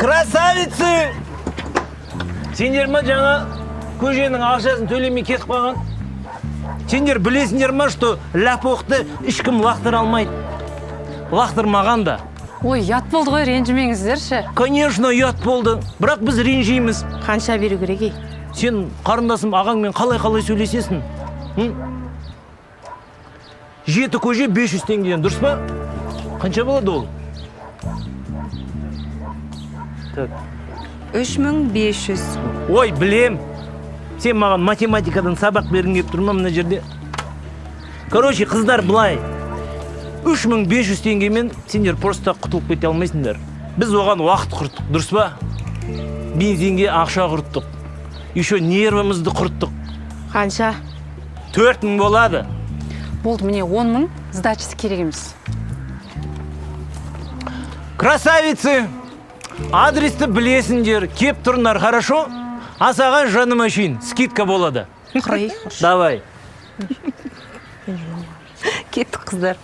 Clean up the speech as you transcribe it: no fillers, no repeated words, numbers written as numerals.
Красавицы! Сендер ма жаңа көженің ақшасын төлемей кетіп қалған? Сендер білесіңдер ма, что ляпоқты ешкім лақтыра алмайды? Лақтырмаған да. Ой, ұят болды ғой, ренжімеңіздерші. Конечно, ұят болды, бірақ біз ренжиміз. Қанша беру керек, ей? Сен, қарындасым, ағаңмен қалай сөйлесесің? М? Жеті көже 500 теңгеден, дұрыс па? Қанша болады ол? Так. 3500. Ой, білем. Сен маған математикадан сабақ бергің келіп тұр ма мына жерде? Короче, қыздар, былай. 3500 теңгемен сендер просто құтылып кете алмайсыңдар. Біз оған уақыт құрттық, дұрыс па? Бензинге ақша құрттық. Еще нервімізді құрттық. Қанша? 4000 болады. Болды, міне, 10 000, сдачасы керек емес. Красавицы! Адресті білесіңдер, кеп тұрыңдар, хорошо? А саған, жаным әшейін, скидка болады. Құрай. Давай. Кеттік, қыздар.